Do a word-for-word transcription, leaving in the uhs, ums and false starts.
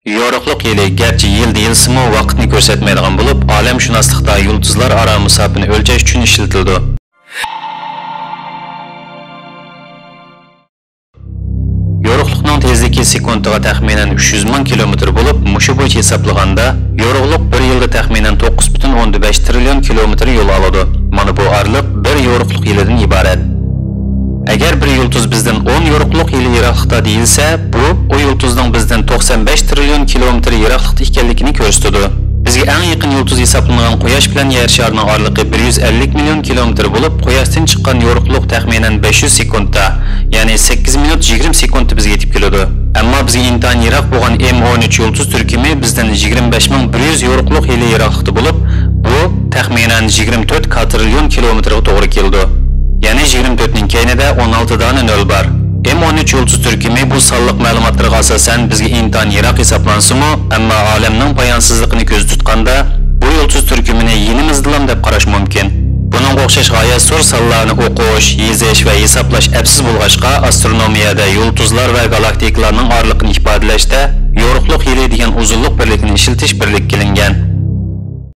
يورۇقلۇق يىلى گەرچە يىل دېيىلسىمۇ، ۋاقىتنى كۆرسەتمەيدىغان بولۇپ، ئالەمشۇناسلىقتا يۇلتۇزلار ئارا مۇساپىنى ئۆلچەش ئۈچۈن ئىشلىتىلىدۇ. يورۇقلۇقنىڭ تېزلىكى سېكۇنتىغا تەخمىنەن ئۈچ يۈز مىڭ كىلومېتىر بولۇپ، مۇشۇ بويىچە ھېسابلىغاندا، يورۇقلۇق بىر يىلدا تەخمىنەن توققۇز پۈتۈن ئوندىن بەش تىرىليون كىلومېتىر يول ئالىدۇ. مانا بۇ ئارىلىق بىر يورۇقلۇق يىلىدىن ئىبارەت. ئەگەر بىر يۇلتۇز بىزدىن ئون يورۇقلۇق يىلى يىراقلىقتا دېيىلسە، بۇ ئۇ يۇلتۇزنىڭ بىزدىن توقسان بەش تىرىليون كىلومېتىر يىراقلىقتا ئىكەنلىكىنى كۆرسىتىدۇ. بىزگە ئەڭ يېقىن يۇلتۇز ھېسابلىنىدىغان قۇياش بىلەن يەر شارىنىڭ ئارىلىقى بىر يۈز ئەللىك مىليون كىلومېتىر بولۇپ، قۇياشتىن چىققان يورۇقلۇق تەخمىنەن بەش يۈز سېكۇنتتا، يەنى سەككىز مىنۇت يىگىرمە سېكۇنتتا بىزگە يېتىپ كېلىدۇ. ئەمما بىزگە ئىنتايىن يىراق بولغان ئېم ئون ئۈچ يۇلتۇز تۈركۈمى بىزدىن يىگىرمە بەش مىڭ بىر يۈز يورۇقلۇق يىلى يىراقلىقتا بولۇپ، بۇ تەخمىنەن يىگىرمە تۆت كاتىرىليون كىلومېتىرغا توغرا كېلىدۇ. يەنى يىگىرمە تۆتنىڭ كەينىدە ئون ئالتە دانە نۆل بار. ئېم ئون ئۈچ يۇلتۇز تۈركۈمى بۇ سانلىق مەلۇماتلارغا ئاساسەن بىزگە ئىنتايىن يىراق ھېسابلانسىمۇ، ئەمما ئالەمنىڭ پايانسىزلىقىنى كۆزدە تۇتقاندا، بۇ يۇلتۇز تۈركۈمىنى يېنىمىزدىلام دەپ قاراش مۇمكىن. بۇنىڭغا ئوخشاش غايەت زور سانلارنى ئوقۇش، يېزىش ۋە ھېسابلاش ئەپسىز بولغاچقا، ئاسترونومىيەدە يۇلتۇزلار ۋە گالاكتىكىلارنىڭ ئارىلىقىنى ئىپادىلەشتە يورۇقلۇق يىلى دېگەن ئۇزۇنلۇق بىرلىكىنى ئىشلىتىش بىرلىككە ئېلىنگەن.